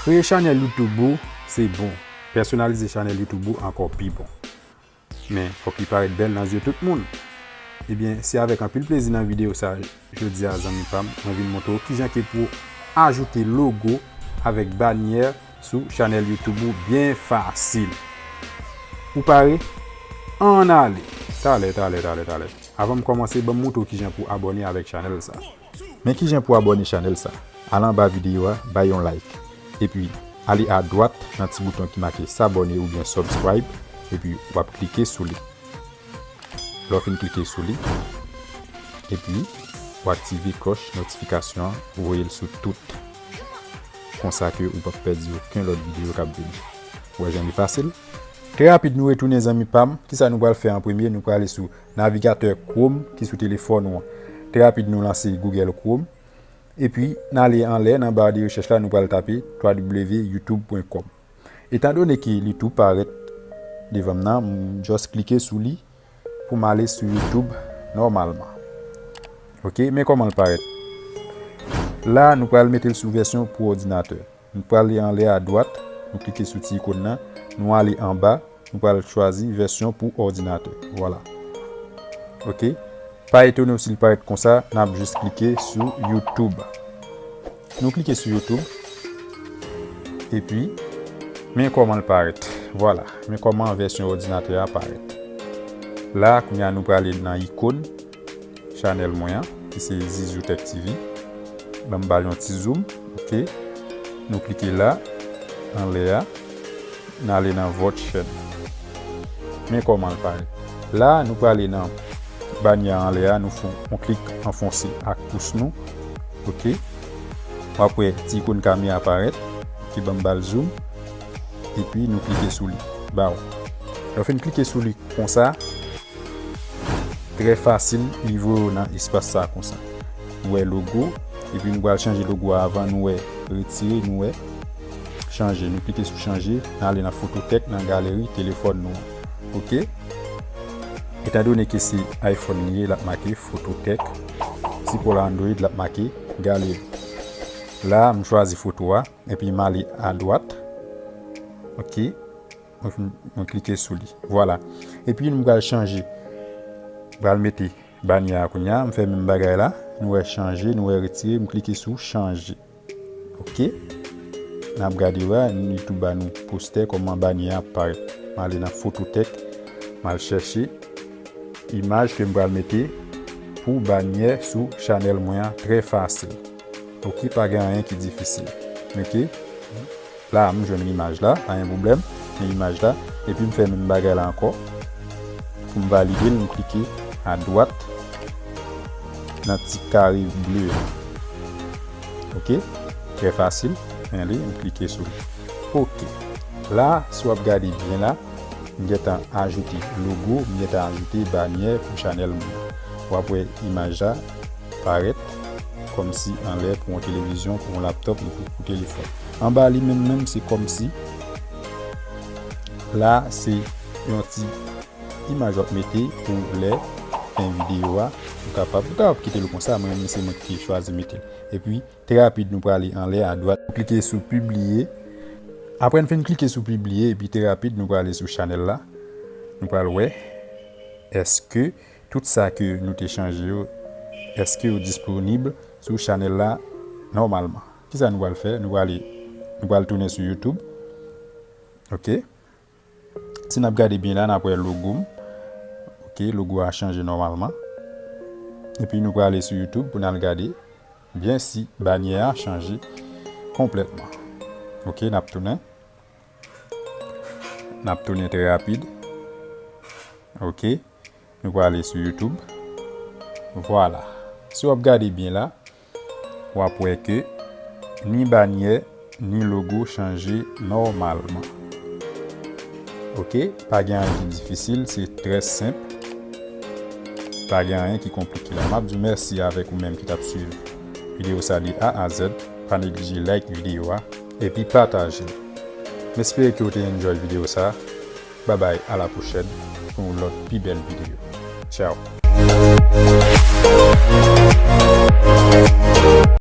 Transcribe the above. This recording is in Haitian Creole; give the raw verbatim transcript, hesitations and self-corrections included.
Kreye chanèl YouTube ou, se bon. Pèsonalize chanèl YouTube ou ankò pi bon. Men, fòk li parèt bèl nan zye tout moun. Ebyen, se avèk anpil plezi nan videyo sa, jodi a, zanmi pa m, mwen vin montre w kijan ke pou w ajoute logo avèk banyè sou chanèl YouTube ou byen fasil. Ou pare? Ann ale! Talè, talè, talè, talè. Avan m kòmanse, ban m montre w kijan pou w abòne avèk chanèl sa. Men kijan pou w abòne chanèl sa. Al anba videyo a, bay yon like. Epi, ale adwat nan ti bouton ki make s'abonner oubyen subscribe. Epi, w ap klike sou li. Lè w fin klike sou li, epi w aktive klòch notifikasyon an, voye l sou tout. Konsa ke ou p ap pèdi okenn lòt videyo k ap vini. Ou wè jan li fasil? Trè rapid, nou retounen, zanmi pa m. Kisa nou pral fè an premye? Nou pral ale sou navigatè Chrome ki sou telefòn ou an. Trè rapid, nou lanse Google Chrome. Epi, n ale anlè, nan ba de rechèch la, nou pral tape w w w youtube pwen kòm. Etandone ke li tou parèt devan m nan, m just klike sou li pou m ale sou YouTube nòmalman. Ok, men kòman l parèt. La, nou pral mete l sou vèsyon pou òdinatè. Nou pral ale anlè adwat, nou klike sou ti ikòn nan, nou ale anba, nou pral chwazi vèsyon pou òdinatè. Vwala. Ok. Pa etone w si l parèt konsa, n ap jis klike sou YouTube. Nou klike sou YouTube. Epi, men kòman l parèt. Vwala. Men kòman vèsyon òdinatè a parèt. La, kounye a, nou prale nan ikòn chanèl mwen an, ki se Zizou Tech T V. Ban m ba l yon ti zoom. Ok. Nou klike la, anlè a. N ale nan vòt chèn. Men kòman l parèt. La, nou prale nan banyè a anlè a, nou fè yon klik anfonse ak pous nou. Ok. W ap wè ti ikòn kamera parèt. Ok, ban m ba l zoom. Epi nou klike sou li. Baw. Lè w fin klike sou li konsa, trè fasil, li voye w nan espas sa konsa. Nou wè logo, epi nou pral chanje logo a avan, nou wè retire, nou wè chanje. Nou klike sou chanje, n ale nan Fototèk, nan galeri telefòn nou an. Ok? Etandone ke se iPhone li ye, l ap make Fototèk. Si pou l Android, l ap make galeri. La, m chwazi foto a, epi m ale adwat. Ok? Mwen fin, mwen klike sou li. Vwala. Epi nou pral chanje. Pral mete banyè a kounye a. M fè menm bagay la. Nou wè chanje, nou wè retire. M klike sou chanje. Ok. N ap gade wè, YouTube ba nou postè kòman banyè a ap parèt. M ale nan Fototèk. M al chèche imaj ke m pral mete pou banyè sou chanèl mwen an. Trè fasil. Ok, pa gen anyen ki difisil. Ok. La, m jwenn imaj la, pa gen pwoblèm. Men imaj la, epi m fè menm bagay la ankò. Pou m valide l, m klike adwat nan ti kare ble a. Ok? Trè fasil. Men li, m klike sou li. Ok. La, si w ap gade byen la, m gentan ajoute logo, m gentan ajoute banyè pou chanèl mwen. W ap wè imaj la parèt kòmsi anlè pou yon televizyon, pou yon laptòp, pou, pou telefòn. Anba li menm menm, se kòmsi la, se yon ti imaj w ap mete pou lè fen videyo a, ou kapab, ou kapab kite l konsa, mwen menm se mwen ki chwazi mete l. Epi, trè rapid, nou prale anlè adwat, nou klike sou pibliye. Apre n fin klike sou pibliye, epi trè rapid, nou prale sou chanèl la. Nou pral wè, èske tout sa ke nou te chanje yo, èske yo disponib sou chanèl la nòmalman. Kisa nou pral fè? Nou prale, nou pral tounen sou YouTube. Ok. Si n ap gade byen la, n ap wè logo m. Ok, logo a chanje nòmalman. Epi nou prale sou YouTube pou n al gade byen si banyè a chanje konplètman. Ok, n ap tounen. N ap tounen trè rapid. Ok. Nou prale sou YouTube. Vwala. Si w ap gade byen la, w ap wè ke ni banyè, ni logo chanje nòmalman. Ok, pa gen anyen ki difisil, se trè senp. Pa gen anyen ki konplike la. M ap di w mèsi avèk ou menm ki t ap swiv videyo sa de A a Z. Pa neglije like videyo a, epi pataje l. M espere ke w te enjoy videyo sa. Babay, a la pwochèn pou yon lòt pi bèl videyo. Tchao.